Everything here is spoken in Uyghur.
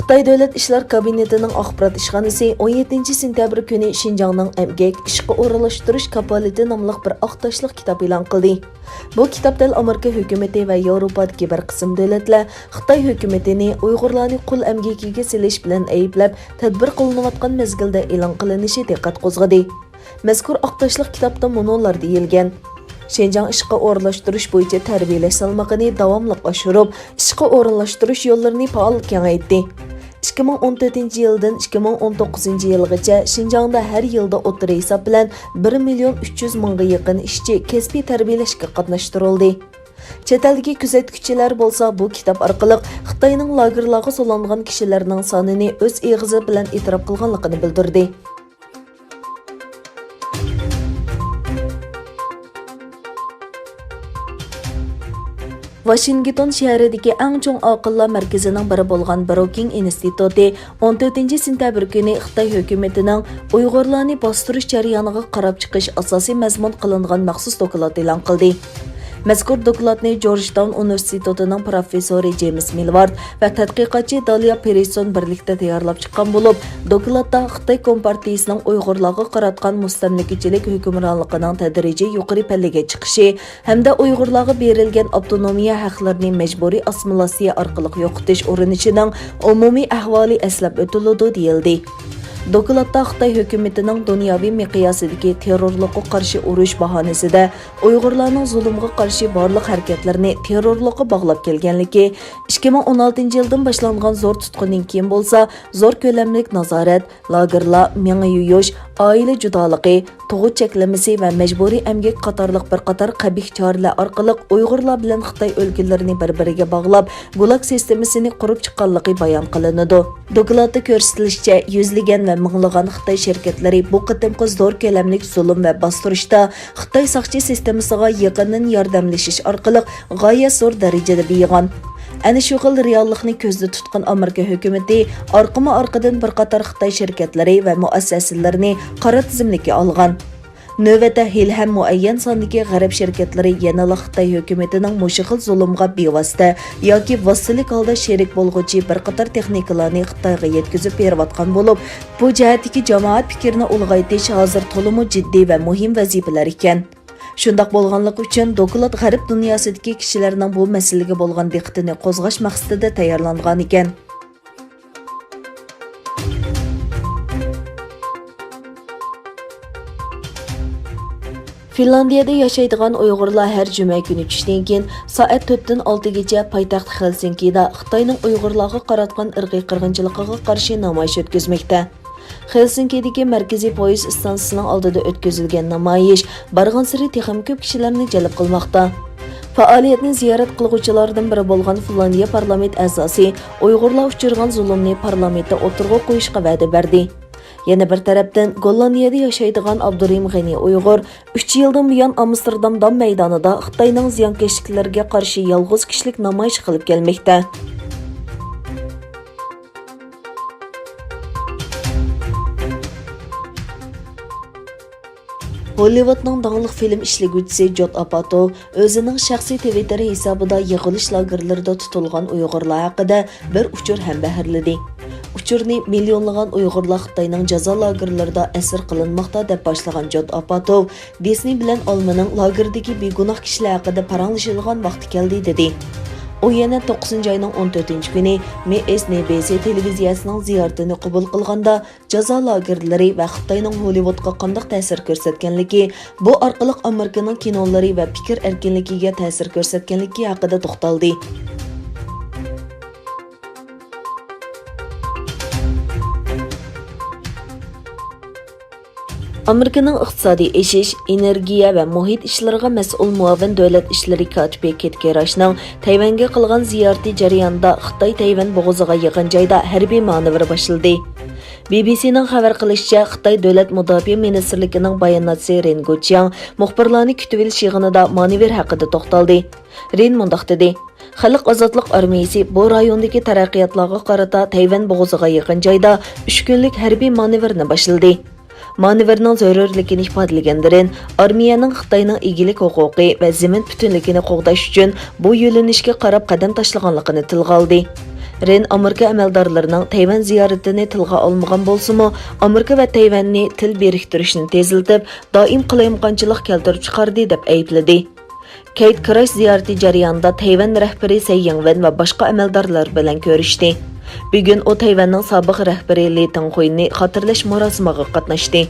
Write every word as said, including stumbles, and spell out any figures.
خىتاي دۆلەت ئىشلار كابىنېتىنىڭ ئاخبارات ئىشخانىسى ئون يەتتىنچى سېنتەبىر كۈنى شىنجاڭنىڭ ئەمگەك ئىشقا ئورۇنلاشتۇرۇش كاپالىتى ناملىق بىر ئاق تاشلىق كىتاب ئېلان قىلدى. بۇ كىتاب دەل ئامېرىكا ھۆكۈمىتى ۋە ياۋروپادىكى بىر قىسىم دۆلەتلەر خىتاي ھۆكۈمىتىنى ئۇيغۇرلارنى قۇل ئەمگىكىگە سېلىش بىلەن ئەيىبلەپ، تەدبىر قوللىنىۋاتقان مەزگىلدە ئېلان قىلىنىشى دىققەت قوزغىدى. مەزكۇر ئاق تاشلىق كىتابتا مۇنۇلار دېيىلگەن: شىنجاڭ ئىشقا ئورۇنلاشتۇرۇش بويىچە تەربىيەلەش سالمىقىنى داۋاملىق ئاشۇرۇپ، ئىشقا ئورۇنلاشتۇرۇش يوللىرىنى پائال كېڭەيتتى. ئىككى مىڭ ئون تۆتىنچى يىلدىن ئىككى مىڭ ئون توققۇزىنچى يىلغىچە شىنجاڭدا ھەر يىلدا ئوتتۇرا ھېساب بىلەن بىر مىليون ئۈچ يۈز مىڭغا يېقىن ئىشچى كەسپىي تەربىيەلەشكە قاتناشتۇرۇلدى. چەت ئەلدىكى كۆزەتكۈچىلەر بولسا بۇ كىتاب ئارقىلىق خىتاينىڭ لاگېرلارغا سولانغان كىشىلەرنىڭ سانىنى ئۆز ئېغىزى بىلەن ئېتىراپ قىلغانلىقىنى بىلدۈردى. ۋاشىنگتون شەھىرىدىكى ئەڭ چوڭ ئاقىللار مەركىزىنىڭ بىرى بولغان بروكىنگ ئىنستىتۇتى ئون تۆتىنچى سېنتەبىر كۈنى خىتاي ھۆكۈمىتىنىڭ ئۇيغۇرلارنى باستۇرۇش جەريانىغا قاراپ چىقىش ئاساسىي مەزمۇن قىلىنغان مەخسۇس دوكلات ئېلان قىلدى. مەزكۇر دوكلاتنى جورجتاون ئۇنىۋېرسىتېتىنىڭ پروفېسسورى جېيمىس مىلۋارد ۋە تەتقىقاتچى دالىيا پېرسون بىرلىكتە تەييارلاپ چىققان بولۇپ، دوكلاتتا خىتاي كومپارتىيىسىنىڭ ئۇيغۇرلارغا قاراتقان مۇستەملىكىچىلىك ھۆكۈمرانلىقىنىڭ تەدرىجىي يۇقىرى پەللىگە چىقىشى ھەمدە ئۇيغۇرلارغا بېرىلگەن ئاپتونومىيە ھەقلىرىنى مەجبۇرىي ئاسسىمىلياتسىيە ئارقىلىق يوقىتىش ئۇرۇنۇشىنىڭ ئومۇمىي ئەھۋالى ئەسلەپ ئۆتۈلىدۇ، دېيىلدى. دوكلاتتا خىتاي ھۆكۈمىتىنىڭ دۇنياۋى مىقياسىدىكى تېررورلۇققا قارشى ئۇرۇش باھانىسىدە ئۇيغۇرلارنىڭ زۇلۇمغا قارشى بارلىق ھەرىكەتلىرىنى تېررورلۇققا باغلاپ كەلگەنلىكى، ئىككى مىڭ ئون ئالتىنچى يىلدىن باشلانغان زور تۇتقۇندىن كېيىن بولسا زور كۆلەملىك نازارەت، لاگېرلار، مېڭە يۇيۇش، ئائىلە جۇدالىقى، تۇغۇت چەكلىمىسى ۋە مەجبۇرىي ئەمگەك قاتارلىق بىر قاتار قەبىھ چارىلەر ئارقىلىق ئۇيغۇرلار بىلەن خىتاي ئۆلكىلىرىنى بىر-بىرىگە باغلاپ، گۇلاگ سىستېمىسىنى قۇرۇپ چىققانلىقى بايان قىلىنىدۇ. دوكلاتتا كۆرسىتىلىشىچە، يۈزلىگەن ۋە مىڭلىغان خىتاي شىركەتلىرى بۇ قېتىمقى زور كۆلەملىك زۇلۇم ۋە باستۇرۇشتا خىتاي ساقچى سىستېمىسىغا يېقىندىن ياردەملىشىش ئارقىلىق غايەت زور دەرىجىدە بېيىغان. ئەنە شۇ خىل رېئاللىقنى كۆزدە تۇتقان ئامېرىكا ھۆكۈمىتى ئارقىمۇ ئارقىدىن بىر قاتار خىتاي شىركەتلىرى ۋە مۇئەسسەسىلىرىنى قارا تىزىملىككە ئالغان. نۆۋەتتە ھېلىھەم مۇئەييەن ساندىكى غەرب شىركەتلىرى يەنىلا خىتاي ھۆكۈمىتىنىڭ مۇشۇ خىل زۇلۇمغا بىۋاسىتە ياكى ۋاسىتىلىك ھالدا شېرىك بولغۇچى بىر قاتار تېخنىكىلارنى خىتايغا يەتكۈزۈپ بېرىۋاتقان بولۇپ، بۇ جەھەتتىكى جامائەت پىكرىنى ئۇلغايتىش ھازىر تولىمۇ جىددىي ۋە مۇھىم ۋەزىپىلەر ئىكەن. شۇنداق بولغانلىقى ئۈچۈن، دوكلات غەرب دۇنياسىدىكى كىشىلەرنىڭ بۇ مەسىلىگە بولغان دىققىتىنى قوزغاش مەقسىتىدە تەييارلانغانىكەن. فىنلاندىيەدە ياشايدىغان ئۇيغۇرلار ھەر جۈمە كۈنى چۈشتىن كېيىن سائەت تۆتتىن ئالتىگىچە پايتەخت خېلسىنكىدا خىتاينىڭ ئۇيغۇرلارغا قاراتقان ئىرقىي قىرغىنچىلىقىغا قارشى نامايىش ئۆتكۈزمەكتە. خېلسىنكىدىكى مەركىزىي پويىز ئىستانسىسىنىڭ ئالدىدا ئۆتكۈزۈلگەن نامايىش بارغانسېرى تېخىمۇ كۆپ كىشىلەرنى جەلپ قىلماقتا. پائالىيەتنى زىيارەت قىلغۇچىلاردىن بىرى بولغان فىنلاندىيە پارلامېنت ئەزاسى ئۇيغۇرلار ئۇچرىغان زۇلۇمنى پارلامېنتتا ئوتتۇرىغا قويۇشقا ۋەدە بەردى. يەنە بىر تەرەپتىن، گوللاندىيەدە ياشايدىغان ئابدۇرېھىم غېنى ئۇيغۇر ئۈچ يىلدىن بۇيان ئامستېردام دام مەيدانىدا خىتاينىڭ زىيانكەشلىكلىرىگە قارشى يالغۇز كىشىلىك نامايىش قىلىپ كەلمەكتە. ھوللىۋۇدنىڭ داڭلىق فىلىم ئىشلىگۈچىسى جود ئاپاتوۋ ئۆزىنىڭ شەخسىي تىۋىتتېر ھېسابىدا يىغىلىش لاگېرلىرىدا تۇتۇلغان ئۇيغۇرلار ھەققىدە بىر ئۇچۇر ھەمبەھىرلىدى. ئۇچۇرنى مىليونلىغان ئۇيغۇرلار خىتاينىڭ جازا لاگېرلىرىدا ئەسىر قىلىنماقتا دەپ باشلىغان جود ئاپاتوۋ، دىسنېي بىلەن ئالمىنىڭ لاگېردىكى بىگۇناھ كىشىلەر ھەققىدە پاراڭلىشىدىغان ۋاقتى كەلدى، دېدى. ئۇ يەنە توققۇزىنچى ئاينىڭ ئون تۆتىنچى كۈنى مې ئېس ئېن بى سى تېلېۋىزىيەسىنىڭ زىيارىتىنى قوبۇل قىلغاندا، جازا لاگېرلىرى ۋە خىتاينىڭ ھوللىۋۇدقا قانداق تەسىر كۆرسەتكەنلىكى، بۇ ئارقىلىق ئامېرىكىنىڭ كىنولىرى ۋە پىكىر ئەركىنلىكىگە تەسىر كۆرسەتكەنلىكى ھەققىدە توختالدى. ئامېرىكىنىڭ ئىقتىسادىي ئېشىش، ئېنېرگىيە ۋە مۇھىت ئىشلىرىغا مەسئۇل مۇئاۋىن دۆلەت ئىشلىرى كاتىپى كېت كېراچنىڭ تەيۋەنگە قىلغان زىيارىتى جەريانىدا خىتاي تەيۋەن بوغۇزىغا يېقىن جايدا ھەربىي مانېۋىر باشلىدى. بى بى سىنىڭ خەۋەر قىلىشىچە، خىتاي دۆلەت مۇداپىئە مىنىستىرلىكىنىڭ باياناتچىسى رېن گۇچياڭ مۇخبىرلارنى كۈتۈۋېلىش يىغىنىدا مانېۋىر ھەققىدە توختالدى. رېن مۇنداق دېدى: خەلق ئازادلىق ئارمىيىسى بۇ رايوندىكى تەرەققىياتلارغا قارىتا تەيۋەن بوغۇزىغا يېقىن جايدا ئۈچ كۈنلۈك ھەربىي مانېۋىرنى باشلىدى. مانېۋىرنىڭ زۆرۈرلۈكىنى ئىپادىلىگەن رېن، ئارمىيەنىڭ خىتاينىڭ ئىگىلىك ھوقۇقى ۋە زېمىن پۈتۈنلۈكىنى قوغداش ئۈچۈن بۇ يۆنىلىشكە قاراپ قەدەم تاشلىغانلىقىنى تىلغا ئالدى. رېن ئامېرىكا ئەمەلدارلىرىنىڭ تەيۋەن زىيارىتىنى تىلغا ئالمىغان بولسىمۇ، ئامېرىكا ۋە تەيۋەننى تىل بىرىكتۈرۈشنى تېزلىتىپ، دائىم قالايمىقانچىلىق كەلتۈرۈپ چىقاردى، دەپ ئەيىبلىدى. كېيت كراش زىيارىتى جەريانىدا تەيۋەن رەھبىرى سەي يىڭۋېن ۋە باشقا ئەمەلدارلار بىلەن كۆرۈشتى. بۈگۈن ئۇ تەيۋەننىڭ سابىق رەھبىرى لى تېڭخۇينى خاتىرىلەش مۇراسىمىغا قاتناشتى.